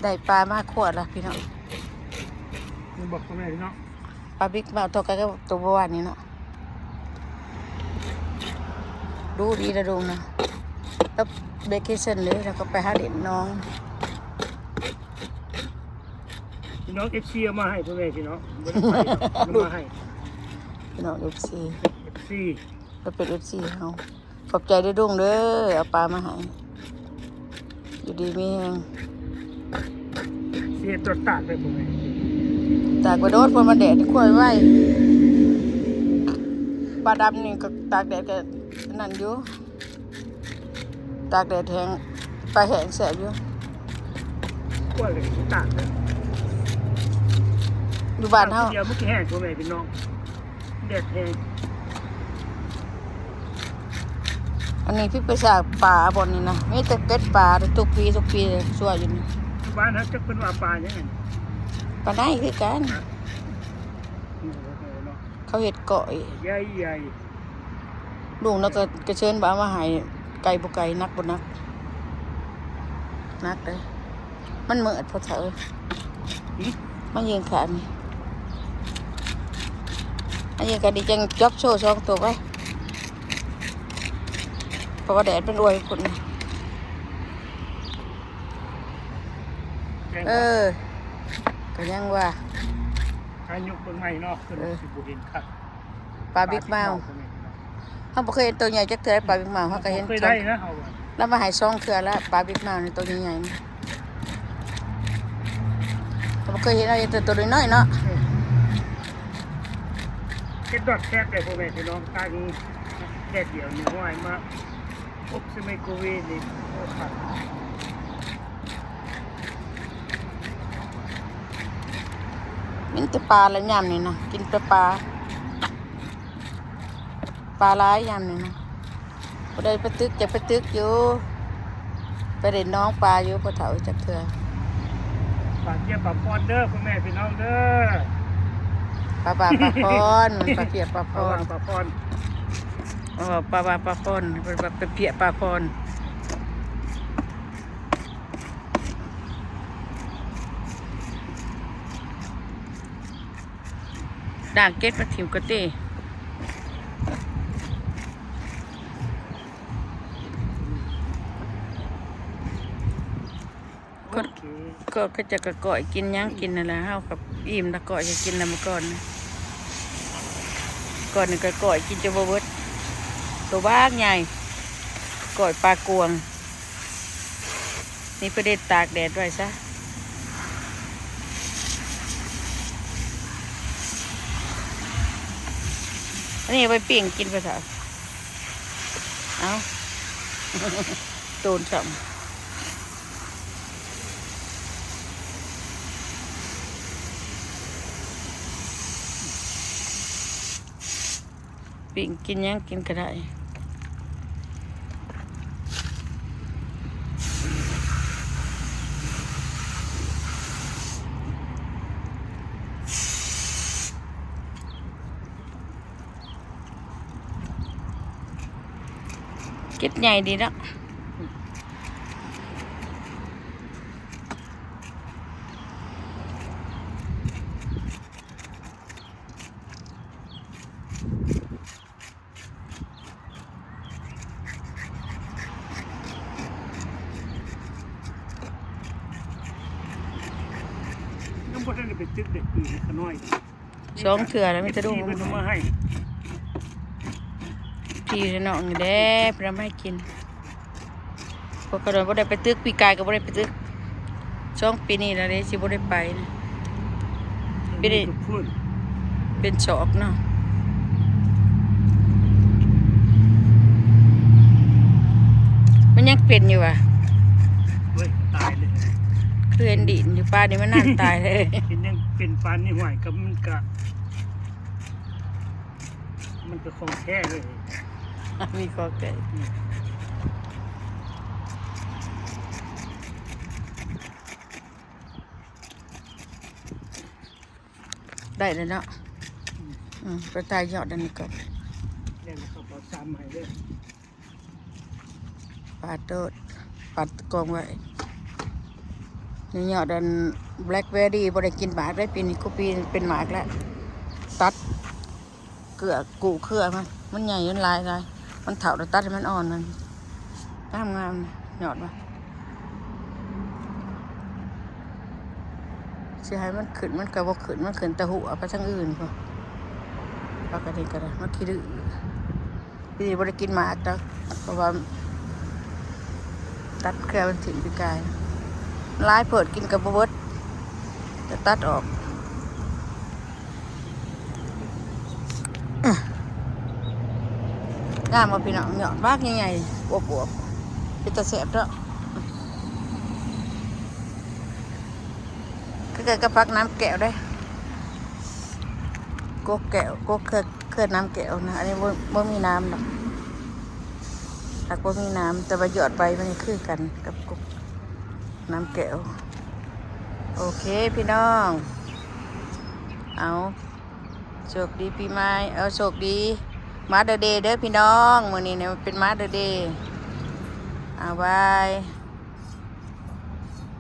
ໄດ້ປາມາຂວດລະພີ່ນ້ອງ ແມ່ນບໍ່ພໍ່ແມ່ພີ່ນ້ອງ? ປາບິກມາວເທົ່າກັນກັບໂຕເມື່ອວານນີ້ເນາະ ດຸດີນະດຸງນະ ກັບເບເຄເຊິນເດ້ ແລ້ວກໍໄປຫາຫຼິ້ນໜອງ ພີ່ນ້ອງ ເອັຟຊີ ເອົາມາໃຫ້ພໍ່ແມ່ພີ່ນ້ອງ ບໍ່ໄດ້ໄປດອກ ເອົາມາໃຫ້ ພີ່ນ້ອງ ເອັຟຊີ ເອັຟຊີ ກໍເປັນເອັຟຊີເຮົາ ຂອບໃຈເດີ້ລຸງເດີ້ ເອົາປາມາໃຫ້ ຢູ່ດີມີແຮງ ຊິເຮັດຕົວຕາກໄດ້ບໍ່ແມ່? ຕາກໄປໂດດ ເພາະມັນແດດຂ້ວຍໄວ ປາດຳນີ້ກໍຕາກແດດກໍນັ້ນຢູ່ ຕາກແດດແຫ້ງ ປາແຫ້ງແຊບຢູ່ ກວ່າເລີຍຕາກເລີຍ ຢູ່ບ້ານເຮົາ ດຽວມັນຊິແຫ້ງພໍ່ແມ່ພີ່ນ້ອງ ແດດແຮງ ອັນນີ້ພິດໄປສາກປາບ່ອນນີ້ນະ ມີແຕ່ເກັບປາທຸກປີ ທຸກປີ ຊົ່ວຢູ່ນີ້ ຢູ່ບ້ານເຮົາຈັກເພິ່ນວ່າປາຫຍັງ ປາໄນຄືກັນ ເຂົາເຮັດກ້ອຍ ໃຫຍ່ໆ ລຸງລາວກໍ ກໍເຊີນວ່າເອົາມາໃຫ້ ໄກບໍ່ໄກ ໜັກບໍ່ໜັກ ໜັກເດ້ ມັນເໝິດພໍ່ເຖົ້າເອີຍ ຫືມ ມາຍິງຂານີ້ ມາຍິງຂານີ້ຈັ່ງຈັບໂຊສອງໂຕໄວ້ ເພາະວ່າແດດມັນອວຍພຸ້ນ ເອີ ກໍຍັງວ່າ ຫາຍົກເບິ່ງໃໝ່ເນາະ ເພິ່ນ ເອີ ຊິບໍ່ເຫັນຄັກ ປາບິກມາວ ເຮົາບໍ່ເຄີຍເຫັນໂຕໃຫຍ່ຈັກເທື່ອ ປາບິກມາວ ເຮົາກໍເຫັນ ບໍ່ເຄີຍໄດ້ນະເຮົາ ລາວມາໃຫ້ສອງເທື່ອແລ້ວ ປາບິກມາວນີ້ໂຕໃຫຍ່ໆ ເຮົາບໍ່ເຄີຍເຫັນ ເຮົາເຫັນແຕ່ໂຕນ້ອຍໆເນາະ ເອີ ເຮັດດອກແຊບເດ້ພໍ່ແມ່ພີ່ນ້ອງ ຕາກແດດດຽວນີ້ ຫ້ວຍ ມາອົບໃສ່ໄມໂຄເວຟນີ້ ໂອ້ ຄັກ ມີແຕ່ປາລະຍາມນີ້ນະ ກິນແຕ່ປາ ປາຫຼາຍຍາມນີ້ນະ ບໍ່ໄດ້ໄປຕຶກ ຈະໄປຕຶກຢູ່ ໄປຫຼິ້ນໜອງປາຢູ່ ບໍ່ເທົ່າຈັກເທື່ອ ປາເຈຍປາພອນເດີພໍ່ແມ່ພີ່ນ້ອງເດີ ປາບາປາພອນ ປາເຈຍປາພອນ ປາບາປາພອນ ເອີ ປາບາປາພອນ ເພິ່ນວ່າໄປເພຍປາພອນ. ດ່າງເກັດມາຖິ້ມກະຕິ ຄົນ ໂອເຄ ເຂົາເຈົ້າກໍກ້ອຍກິນຫຍັງກິນນັ້ນແຫຼະ ເຮົາກໍອີ່ມແລ້ວ ກ້ອຍກໍກິນນຳກ່ອນ ກ່ອນນີ້ກໍກ້ອຍກິນຈົນບໍ່ເບິດ ໂຕບັກໃຫຍ່ ກ້ອຍປາກວງ. ນີ້ເພິ່ນໄດ້ຕາກແດດໄວ້ຊະ ອັນນີ້ເອົາໄປປີ້ງກິນໄປຊະ ເອົ້າ ໂຕນຊ້ຳ. ປີ້ງກິນຫຍັງກິນກໍໄດ້ ເກັດໃຫຍ່ດີເນາະ. ຍັງບໍ່ທັນໄດ້ໄປຕຶກເດັກປີນີ້ຂະນ້ອຍ ສອງເທື່ອແລ້ວ ມີແຕ່ລູກ ເພິ່ນເອົາມາໃຫ້ ພີ່ນ້ອງນີ້ແຫຼະ ເພິ່ນເອົາມາໃຫ້ກິນ. ພວກເຂົານ້ອຍບໍ່ໄດ້ໄປຕຶກ ປີກາຍກໍບໍ່ໄດ້ໄປຕຶກ ສອງປີນີ້ລະເດ້ ຊິບໍ່ໄດ້ໄປນະ ເປັນ ເປັນສອກເນາະ ມັນຍັງເປັນຢູ່ຫວາ? ໂອ້ຍ ຕາຍເລີຍ ຄືເຫັນດິນຢູ່ ປານນີ້ມັນນານຕາຍເລີຍ ເປັນຫຍັງເປັນປານນີ້ ຫ້ວຍ ກໍມັນກະ ມັນກໍຂອງແທ້ເລີຍ ມີຂອງແທ້ ອືມ ໄດ້ແລ້ວເນາະ ອືມ ອືມ ໄປຕາຍຍອດອັນນີ້ກ່ອນ ແລ້ວເຂົາເອົາຊ້ຳໃຫ້ເດີ ປາໂຕດ ປາກອງໄວ້. ນີ້ຍອດອັนແບລັກເບີຣີ ບໍ່ໄດ້ກິນໝາກເດ້ ປີນີ້ ກູປີເປັນໝາກແລ້ວ ຕັດເກືອ ກູ້ເຄືອມັນ ມັນໃຫຍ່ ມັນຫຼາຍ ຫຼາຍ ມັນເຖົ້າແລ້ວ ຕັດໃຫ້ມັນອ່ອນ ມັນງາມໆ ຍອດວ່າ ຊິໃຫ້ມັນຂຶ້ນ ມັນກໍບໍ່ຂຶ້ນ ມັນຂຶ້ນແຕ່ຫົວໄປທາງອື່ນພຸ້ນ ປາກກະດີກໍໄດ້ ມັນຂີ້ດື້. ປີນີ້ບໍ່ໄດ້ກິນໝາກດອກ ເພາະວ່າຕັດເຄືອມັນຖິ້ມປີກາຍ ຫຼາຍໂພດ ກິນກໍບໍ່ເບິດ ກໍຕັດອອກ. ງາມບໍ່ພີ່ນ້ອງ? ຍອດບັກໃຫຍ່ໆ ອວບໆ ເປັນຕາແຊບເນາະ. ຄືກັນກັບຜັກນ້ຳແກ້ວເດ້ ກົກແກ້ວ ກົກເຄືອ ເຄືອນ້ຳແກ້ວນະ ອັນນີ້ບໍ່ ບໍ່ມີນ້ຳດອກ ຜັກບໍ່ມີນ້ຳ ແຕ່ວ່າຍອດໃບມັນຄືກັນກັບກົກນ້ຳແກ້ວ. ໂອເຄພີ່ນ້ອງ ເອົາ ໂຊກດີປີໃໝ່ ເອົາ ໂຊກດີ Mother Day ເດີພີ່ນ້ອງ ມື້ນີ້ນະເປັນ Mother Day ເອົາ ບາຍ.